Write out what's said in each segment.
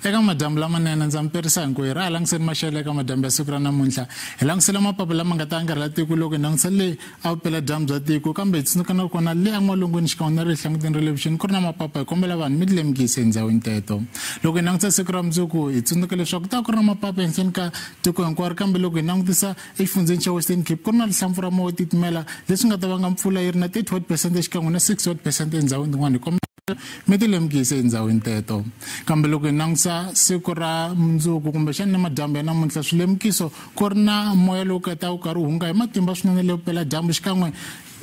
Eka madyambu lamanene ndza mi perisa hinkwerhu. A hi langutiseni maxelo eka madyambu ya siku ra namuntlha. Hi langutisela mapapa lama nga ta angarhela tiko loko hi langutisa le a vupeladyambu bya tiko, kambe hi tsundzuka na kona le en'walungwini xikan'we na le hlanguteni ra le vuxeni ku ri na mapapa. Hi kombela vanhu mi ti lemukisa endhawini teto. Loko hi langutisa siku ra mundzuku, hi tsundzuka leswaku ta ku ri na mapapa ehenhleni ka tiko hinkwaro, kambe loko hi langutisa exifundzheni xa Western Cape ku ri na rihlampfu ra moya wo titimela leswi nga ta vanga mpfula yi ri na 31 percent xikan'we na 61 percent endhawini tin'wana. Hi kombela mi ti lemukise endhawini teto. Kambe loko hi langutisa siku ra mundzuku, kumbexana na madyambu ya namuntlha, swilemukiso ku ri na moya lowu ka wu karhi wu hunga hi matimba swinene le vupeladyambu, xikan'we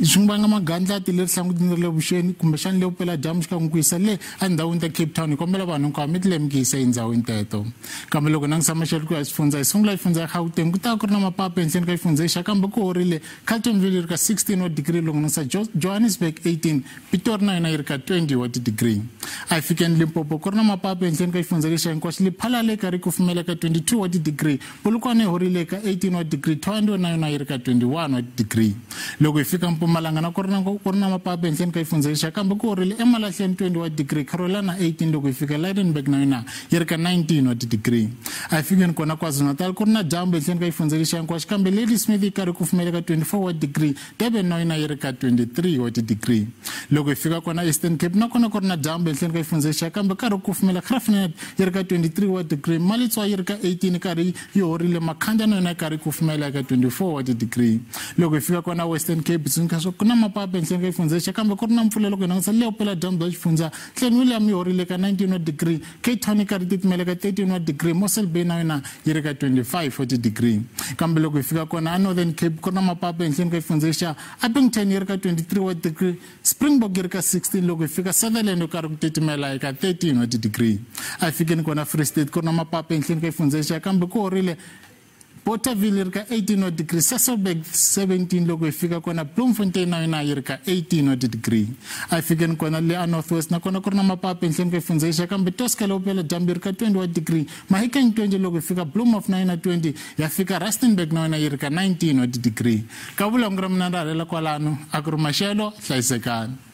swi vanga magandlati leri hlangutini ra le vuxeni, kumbexana le vupeladyambu xikan'we ku yisa le endhawini ta Cape Town. Hi kombela vanhu hinkwavo mi ti lemukisa endhawini teto. Kambe loko hi langutisa maxelo ku ya xifundza, hi sungula xifundza ya Gauteng, ku ta ku ri na mapapa ehenhleni ka xifundza lexa, kambe ku horile. Carltonville yi ri ka 16 wa degree, loko langutisa Johannesburg 18, Pitori na yona yi ri ka 20 wa ti-degree. A hi fikeni Limpopo, ku ri na mapapa ehenhleni ka xifundza lexa hinkwaxo. Lephalale ka ri kufumela ka 22 wa ti-degree, Polokwane horile ka 18 wa degree, Thohoyandou na yona yi ri ka 21 wa degree. Loko hi fika Mpumalanga, na ku ri na mapapa ehenhleni ka xifundza lexa, kambe ku horile. Emalahleni 20 wa degree, Carolina 18, loko hi fika Lydenburg na yona yi ri ka 19 wa ti-degree. A hi fikeni kona KwaZulu-Natal, ku ri na dyambu ehenhleni ka xifundza lexa hinkwaxo, kambe Ladysmith yi karhi kufumela ka 24 wa degree, Durban na yona yi ri ka 23 wa ti-degree. Loko hi fika kona Eastern Cape, na kona ku ri na dyambu ehenhleni ka xifundza lexa, kambe karhi ku kufumela. Graaff-Reinet yi ri ka 23 wa degree, Maletswai yi ri ka 18, karhi yi horile. Makhanda na yona yi karhi kufumela eka 24 wa ti-degree. Loko hi fika kona Western Cape, tsundzuka swa ku na mapapa ehenhleni ka xifundza lexa, kambe ku ri na mpfula. Loko hi langutisa le vupeladyambu bya xifundza, Clanwilliam yi horile ka 19 wa degree, Cape Town yi karhi titimela ka 13 wa degree, Mossel Bay na yona yi ri ka 25 wa ti-degree. Kambe loko hi fika kona a Northern Cape, ku ri na mapapa ehenhleni ka xifundza lexa. Upington yi ri ka 23 wa degree, Springbok yi ri ka 16, loko hi fika Sutherland ku karhi ku titimela eka 13 wa ti-degree. A hi fikeni kona Free State, ku ri na mapapa ehenhleni ka xifundza lexa, kambe ku horile. Bothaville yi ri ka 18 wa degree, Sasolburg 17, loko hi fika kona Bloemfontein na yona yi ri ka 18 wa ti-degree. A hi fikeni kona le a North West, nakona ku ri na mapapa ehenhleni ka xifundza lexa, kambe Tosca leyi vupeladyambu yi ri ka 20 wa degree, Mahikeng 20, loko hi fika Bloemhof na yona 20, ya fika Rustenburg na yona yi ri ka 19 wa ti-degree. Ka vulangu ra mina ra rhela kwalano, a ku ri maxelo. Hlayisekani.